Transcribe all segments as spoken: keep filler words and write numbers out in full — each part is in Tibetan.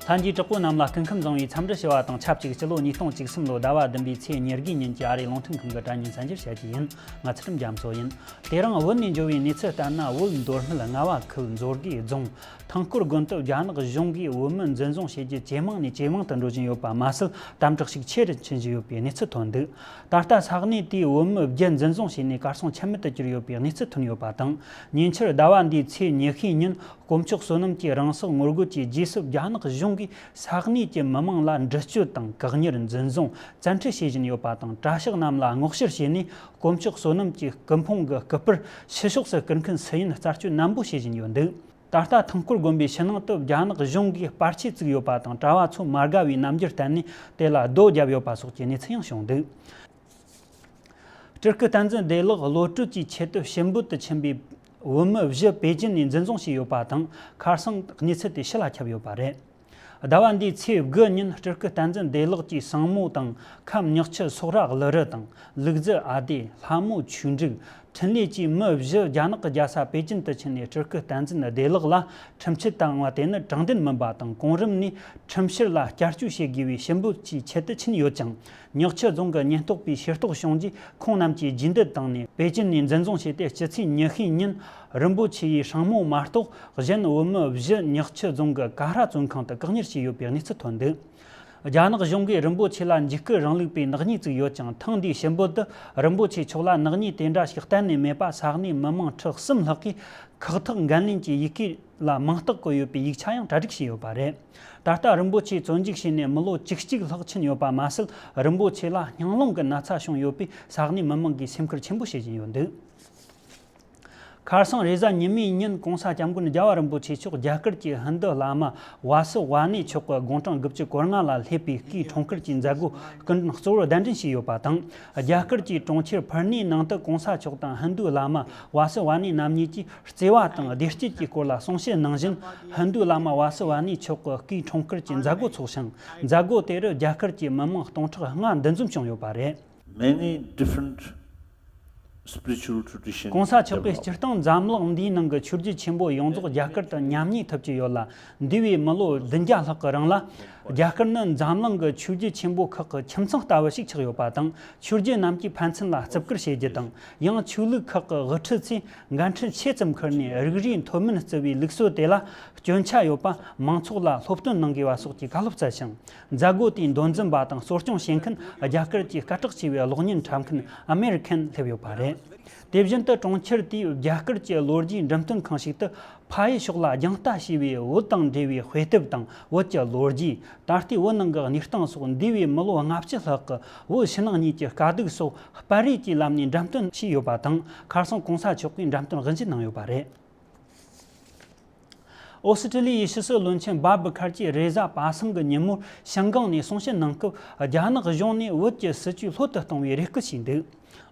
ལྷན་རྒྱས་དྲག་པོ་རྣམས་ལ་སྐུ་ཁམས་བཟང་བའི་འཚམས་འདྲི་ཞུ་བ་དང་ཆབས་ཅིག་སྤྱི་ལོ་ཉིས་སྟོང་བཅུ་གསུམ་ལོའི་ཟླ་བ་བདུན་པའི་ཚེས་ཉེར་དགུའི་ཉིན་གྱི་ཨ་རིའི་རླུང་འཕྲིན་ཁང་གི་དྲ་བརྙན་གསར་འགྱུར་བཤད་རྒྱུ་ཡིན། ང་ཚུལ་ཁྲིམས་རྒྱ་མཚོ་ཡིན། དེ་རིང་བོད་ནས་འབྱོར་བའི་གནས་ཚུལ་ལྟར་ན། བོད་མདོ་སྨད་རྔ་བ་ཁུལ་མཛོད་དགེ་རྫོང་ཐང་སྐོར་དགོན་དུ་རྒྱ་ནག་གཞུང་གིས་བོད་མི་འཛིན་བཟུང་བྱས་རྒྱུ་ཇེ་མང་ནས་ཇེ་མང་དུ་འགྲོ་བཞིན་ཡོད་པ་མ་ཟད། དམ་དྲག་ཤུགས་ཆེ་རུ་ཕྱིན་བཞིན་ཡོད་པའི་གནས་ཚུལ་ཐོན་འདུག་ད་ལྟ་ས་གནས་དེའི་བོད་མི་བརྒྱད་འཛིན་བཟུང་བྱས་ནས་གར་སོང་ཆ་མེད་དུ་གྱུར་ཡོད་པའི་གནས་ཚུལ་ཐོན་ཡོད་པ་དང་། ཉེ་ཆར་ཟླ་བ་འདིའི་ཚེས་ཉི་ཤུའི་ཉིན། དཀོན་མཆོག་བསོད་ནམས་ཀྱི་རང་སྲོག་ངོ་རྒོལ་གྱི་རྗེས་སུ། རྒྱ་ནག་གཞུང་གིས་ས་གནས་ཀྱི་མི་མང་ལ་འདྲི་གཅོད་དང་། བཀག་ཉར། འཛིན་བཟུང་། བཙན་ཁྲིད་བྱེད་བཞིན་ཡོད་པ་དང་། གྲྭ་ཤག་རྣམས་ལ་སྔོག་བཤེར་བྱས་ནས། དཀོན་མཆོག་བསོད་ནམས་ཀྱི་སྐུ་ཕུང་གི་སྐུ་པར་ཕྱི་ཕྱོགས་སུ་བསྐུར་མཁན་སུ་ཡིན་རྩད་གཅོད་ནན་པོ་བྱེད་བཞིན་ཡོད་འདུག་ད་ལྟ་ཐང་སྐོར་དགོན་པའི་ཕྱི་ནང་དུ་རྒྱ་ནག་གཞུང་གིས་པར་ཆས་བཙུགས་ཡོད་པ་དང་། གྲྭ་བ་ཚོ་མ་དགའ་བའི་རྣམ་འགྱུར་བསྟན་ནས། དེ་ལ་རྡོ་བརྒྱབ་ཡོད་པ་སོགས་ཀྱི་གནས་ཚུལ་ཡང་བྱུང་འདུག་སྤྲུལ་སྐུ་བསྟན་འཛིན་བདེ་ལེགས་གློད་གྲོལ་གྱི་ཆེད་དུ་ཞི་འབོད་དུ་ཕྱིན་པའི་བོད་མི་བཞི་པེ་ཅིན་ནས་འཛིན་བཟུང་བྱས་ཡོད་པ་དང་། ཁ་སང་གནས་ཚུལ་དེ་ཕྱི་ལ་ཁྱབ་ཡོད་པ་རེད། ཟླ་བ་འདིའི་ཚེས་དགུ་ཉིན་སྤྲུལ་སྐུ་བསྟན་འཛིན་བདེ་ལེགས་ཀྱི་སྲིང་མོ་དང་། ཁམས་ཉག་ཆུ་སོག་ར་གླུ་རུ་དང་། ལུག་རྫི་ཨ་སྡེ། ལྷ་མོ་ཆོས་འབྲུག་འཕྲིན་ལས་བཅས་མི་བཞི་རྒྱ་ནག་གི་རྒྱལ་ས་པེ་ཅིན་དུ་ཕྱིན་ནས། སྤྲུལ་སྐུ་བསྟན་འཛིན་བདེ་ལེགས་ལ་ཁྲིམས་ཆད་བཏང་བ་དེ་ནི་དྲང་བདེན་མིན་པ་དང་། གོང་རིམ་ནས་ཁྲིམས་བཤེར་ལ་བསྐྱར་བཅོས་བྱེད་དགོས་པའི་ཞི་འབོད་ཀྱི་ཆེད་དུ་ཕྱིན་ཡོད་ཀྱང་། ཉག་ཆུ་རྫོང་གི་ཉེན་རྟོག་པས་ཤེས་རྟོགས་བྱུང་རྗེས། ཁོང་རྣམས་ཀྱིས་རྗེས་འདེད་བཏང་ནས། པེ་ཅིན་ནས་འཛིན་བཟུང་བྱས་ཏེ། སྤྱི་ཚེས་ཉི་ཤུའི་ཉིན། རིན་པོ་ཆེ་ཡི་སྲིང་མོ་མ་གཏོགས། གཞན་བོད་མི་བཞི་ཉག་ཆུ་རྫོང་གི་ཀ་ཧྲ་བཙོན་ཁང་དུ་བཀག་ཉར་བྱས་ཡོད་པའི་གནས་ཚུལ་ཐོན་འདུག་རྒྱ་ནག་གཞུང་གིས་རིན་པོ་ཆེ་ལ་འཇིགས་སྐུལ་རིང་ལུགས་པའི་ནག་ཉེས་བཙུགས་ཡོད་ཀྱང་། ཐེངས་འདིའི་ཞི་འབོད་དུ་རིན་པོ་ཆེ་མཆོག་ལ་ནག་ཉེས་དེ་འདྲ་ཞིག་གཏན་ནས་མེད་པ་ས་གནས་མི་མང་ཁྲི་གསུམ་ལྷག་གིས་ཁག་ཐེག་འགན་ལེན་གྱི་ཡི་གེ་ལ་མིང་རྟགས་བཀོད་ཡོད་པའི་ཡིག་ཆ་ཡང་གྲ་སྒྲིག་བྱས་ཡོད་པ་རེད། ད་ལྟ་རིན་པོ་ཆེ་བཙོན་འཇུག་བྱས་ནས་མི་ལོ་བཅུ་གཅིག་ལྷག་ཕྱིན་ཡོད་པ་མ་ཟད། རིན་པོ་ཆེ་ལ་སྙིང་རླུང་གི་ན་ཚ་བྱུང་ཡོད་པས། ས་གནས་མི་མང་གིས་སེམས་ཁུར་ཆེན་པོ་བྱེད་བཞིན་ཡོད་འདུག་ཁ་སང་རེས་གཟའ་ཉི་མའི་ཉིན་༸གོང་ས་༸སྐྱབས་མགོན་རྒྱལ་བ་རིན་པོ་ཆེ་མཆོག་རྒྱ་གར་གྱི་ཧིན་རྡུ་བླ་མ་ཝཱ་སི་ཝཱ་ཎི་མཆོག་གི་དགུང་གྲངས་དགུ་བཅུ་གོ་ལྔ་ལ་སླེབས་པའི་སྐུའི་འཁྲུངས་སྐར་གྱི་མཛད་སྒོ་སྐུ་མགྲོན་གཙོ་བོར་གདན་འདྲེན་བྱས་ཡོད་པ་དང་། རྒྱ་གར་གྱི་གྲོང་ཁྱེར་ཕུར་ནེའི་ནང་དུ་༸གོང་ས་མཆོག་དང་ཧིན་རྡུ་བླ་མ་ཝཱ་སི་ཝཱ་ཎི་རྣམ་གཉིས་ཀྱིས་བརྩེ་བ་དང་བདེ་སྐྱིད་ཀྱི་སྐོར་ལ་གསུང་བཤད་གནང་བཞིན། ཧིན་རྡུ་བླ་མ་ཝཱ་སི་ཝཱ་ཎི་མཆོག་གི་སྐུའི་འཁྲུངས་སྐར་གྱི་མཛད་སྒོ་ཚོགས་ཤིང་། མཛད་སྒོ་དེ་རུ་རྒྱ་གར་གྱི་མི་མང་སྟོང་ཕྲག་ལྔ་འདུ་འཛོམས་བྱུང་ཡོད་པ་རེད། Many different spiritual traditions༸གོང་ས་མཆོག་གིས་སྤྱིར་བཏང་འཛམ་གླིང་འདིའི་ནང་གི་ཆོས་བརྒྱུད་ཆེན་པོ་ཡོངས་རྫོགས་རྒྱ་གར་དུ་མཉམ་གནས་ཐུབ་ཀྱི་ཡོད་ལ། འདས་པའི་མི་ལོ་བདུན་བརྒྱ་ལྷག་གི་རིང་ལ། རྒྱ་གར་ནི་འཛམ་གླིང་གི་ཆོས་བརྒྱུད་ཆེན་པོ་ཁག་གི་ཁྱིམ་ཚང་ལྟ་བུ་ཞིག་ཆགས་ཡོད་པ་དང་། ཆོས་བརྒྱུད་རྣམས་ཀྱིས་ཕན་ཚུན་ལ་བརྩི་བཀུར་བྱེད་རྒྱུ་དང་། ཡང་ཆོས་ལུགས་ཁག་གི་དབུ་ཁྲིད་ཚོས་འགན་འཁྲི་ཆེ་ཙམ་འཁུར་ནས། རིགས་རུས་མཐོ་དམན་བརྩི་བའི་ལུགས་སྲོལ་དེ་ལ་སྐྱོན་ཆ་ཡོད་པ། མང་ཚོགས་ལ་སློབ་སྟོན་གནང་དགོས་པ་སོགས་ཀྱི་བཀའ་སློབ་སྩལ་ཞིང་། མཛད་སྒོ་དེའི་མདོ་འཛིན་པ་དང་གཙོ་སྐྱོང་བྱེད་མཁན་རྒྱ་གར་གྱི་སྐད་གྲགས་ཆེ་བའི་གློག་བརྙན་འཁྲབ་མཁན་ཨ་མེ་རི་ཁན་སླེབས་ཡོད་པ་རེད། དེ་བཞིན་དུ་གྲོང་ཁྱེར་དེའི་རྒྱ་གར་གྱི་ལོ་རྒྱུས་འགྲེམས་སྟོན་ཁང་ཞིག་ཏུ། ཕ་ཡུལ་ཕྱོགས་ལ་རྒྱང་ལྟ་བྱས་པའི་བོད་དང་འབྲེལ་བའི་དཔེ་དེབ་དང་བོད་ཀྱི་ལོ་རྒྱུས། ད་ལྟའི་བོད་ནང་གི་གནས་སྟངས་སོགས། འདས་པའི་མི་ལོ་ལྔ་བཅུ་ལྷག་གི་བོད་ཕྱི་ནང་གཉིས་ཀྱི་དཀའ་སྡུག་སོགས་པར་རིས་ཀྱི་ལམ་ནས་འགྲེམས་སྟོན་བྱས་ཡོད་པ་དང་། ཁ་སང་༸གོང་ས་མཆོག་གིས་འགྲེམས་སྟོན་དབུ་འབྱེད་གནང་ཡོད་པ་རེད། ཨོ་སི་ཀྲི་ལི་ཡའི་ཕྱི་སྲིད་བློན་ཆེན་བྷ་བྷ་ཁར་གྱིས་རེས་གཟའ་པ་སངས་ཀྱི་ཉིན་མོར་ཞང་ཀང་ནས་གསུང་བཤད་གནང་སྐབས། རྒྱ་ནག་གཞུང་ནས་བོད་ཀྱི་སྲིད་ཇུས་ལྷོད་དུ་གཏོང་བའི་རེ་སྐུལ་བྱས་འདུག་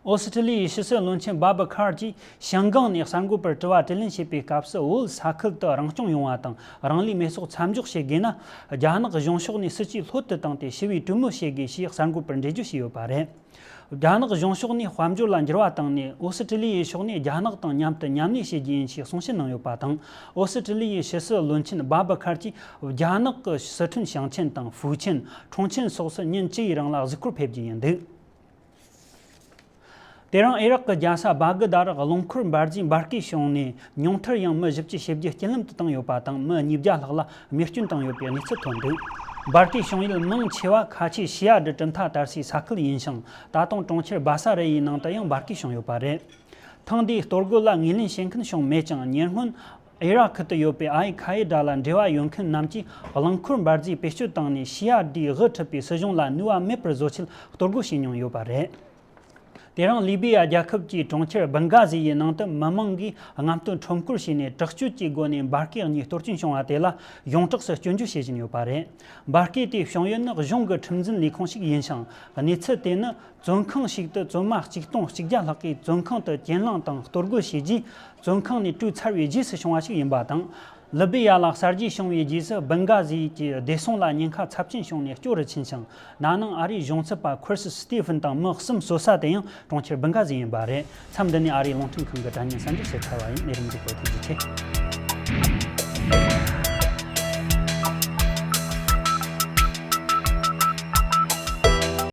ཨོ་སི་ཀྲི་ལི་ཡའི་ཕྱི་སྲིད་བློན་ཆེན་བྷ་བྷ་ཁར་གྱིས་ཞང་ཀང་ནས་གསར་འགོད་པར་དྲི་བ་དྲིས་ལན་བྱེད་པའི་སྐབས་སུ། བོད་ས་ཁུལ་དུ་རང་སྐྱོང་ཡོང་བ་དང་རང་ལུས་མེ་སྲོག་མཚམས་འཇོག་བྱེད་དགོས་ན། རྒྱ་ནག་གཞུང་ཕྱོགས་ནས་སྲིད་ཇུས་ལྷོད་དུ་བཏང་སྟེ་ཞི་བའི་གྲོས་མོལ་བྱེད་དགོས་ཞེས་གསར་འགོད་པར་འགྲེལ་བརྗོད་བྱས་ཡོད་པ་རེད། རྒྱ་ནག་གཞུང་ཕྱོགས་ནས་དཔལ་འབྱོར་ལ་འགྱུར་བ་བཏང་ནས། ཨོ་སི་ཀྲི་ལི་ཡའི་ཕྱོགས་ནས་རྒྱ་ནག་དང་མཉམ་དུ་མཉམ་ལས་བྱེད་རྒྱུ་ཡིན་ཞེས་གསུང་བཤད་གནང་ཡོད་པ་དང་། ཨོ་སི་ཀྲི་ལི་ཡའི་ཕྱི་སྲིད་བློན་ཆེན་བྷ་བྷ་ཁར་གྱིས་རྒྱ་ནག་གི་སི་ཁྲོན་ཞིང་ཆེན་དང་ཧྥུའུ་ཆེན། ཁྲུང་ཆེན་སོགས་སུ་ཉིན་བཅུ་ཡི་རིང་ལ་གཟིགས་སྐོར་ཕེབས་རྒྱུ་ཡིན་འདུག་དེ་རིང་ཨི་རག་གི་རྒྱལ་ས་བྷ་གི་དཱ་རུ་རླངས་འཁོར་འབར་རྫས་འབར་གས་བྱུང་ནས། ཉུང་མཐར་ཡང་མི་བཞི་བཅུ་ཞེ་བརྒྱད་རྐྱེན་ལམ་དུ་བཏང་ཡོད་པ་དང་། མི་ཉིས་བརྒྱ་ལྷག་ལ་རྨས་སྐྱོན་བཏང་ཡོད་པའི་གནས་ཚུལ་ཐོན་འདུག་འབར་གས་བྱུང་ཡུལ་མང་ཆེ་བ་ཁ་ཆེ་ཤི་ཡ་ཌི་གྲུབ་མཐའ་དར་སའི་ས་ཁུལ་ཡིན་ཞིང་། ད་དུང་གྲོང་ཁྱེར་བྷ་ས་རི་ཡི་ནང་དུ་ཡང་འབར་གས་བྱུང་ཡོད་པ་རེད། ཐེངས་འདིའི་གཏོར་རྒོལ་ལ་ངོས་ལེན་བྱེད་མཁན་བྱུང་མེད་ཀྱང་། ཉེ་སྔོན་ཨི་རག་ཁུལ་དུ་ཡོད་པའི་ཨལ་ཁ་ཨེ་ཌ་ལ་འབྲེལ་བ་ཡོད་མཁན་རྣམས་ཀྱིས་རླངས་འཁོར་འབར་རྫས་བེད་སྤྱོད་བཏང་ནས། ཤི་ཡ་ཌིའི་དབུ་ཁྲིད་པའི་སྲིད་གཞུང་ལ་ནུས་པ་མེད་པར་བཟོ་ཆེད་གཏོར་རྒོལ་བྱས་མྱོང་ཡོད་པ་རེད། དེ་རིང་ལི་བི་ཡ་རྒྱལ་ཁབ་ཀྱི་གྲོང་ཁྱེར་བུན་གྷ་ཟི་ཡི་ནང་དུ་མི་མང་གིས་རྔམ་སྟོན་ཁྲོམ་སྐོར་བྱས་ནས། དྲག་སྤྱོད་ཀྱི་སྒོ་ནས་འབར་གས་གཉིས་གཏོར་སྐྱོན་བྱུང་བ་དེ་ལ་ཡོངས་གྲགས་སུ་སྐྱོན་བརྗོད་བྱེད་བཞིན་ཡོད་པ་རེད། འབར་གས་དེ་བྱུང་ཡུལ་ནི་གཞུང་གི་ཁྲིམས་འཛིན་ལས་ཁུངས་ཤིག་ཡིན་ཞིང་། གནས་ཚུལ་དེ་ནི། བཙོན་ཁང་ཞིག་ཏུ་བཙོན་མ་གཅིག་སྟོང་གཅིག་བརྒྱ་ལྷག་གིས་བཙོན་ཁང་དུ་གྱེན་ལངས་དང་གཏོར་རྒོལ་བྱས་རྗེས། བཙོན་ཁང་ནས་བྲོས་ཚར་བའི་རྗེས་སུ་བྱུང་བ་ཞིག་ཡིན་པ་དང་། ལི་བི་ཡ་ལ་གསར་བརྗེ་བྱུང་བའི་རྗེས་སུ་བུན་གྷ་ཟི་གི་བདེ་སྲུང་ལ་ཉེན་ཁ་ཚབས་ཆེན་བྱུང་ནས་སྐྱོ་རུ་ཕྱིན་ཞིང་། ན་ནིང་ཨ་རིའི་གཞུང་ཚབ་པ་ཁུར་སི་སི་ཏི་ཕིན་དང་མི་གསུམ་གསོད་ས་དེ་ཡང་གྲོང་ཁྱེར་བུན་གྷ་ཟི་ཡིན་པ་རེད། མཚམས་འདི་ནས་ཨ་རིའི་རླུང་འཕྲིན་ཁང་གི་དྲ་བརྙན་གསར་འགྱུར་ཞིག་ཚར་བ་ཡིན། ལས་རིམ་འདི་པོ་ཐུགས་རྗེ་ཆེ།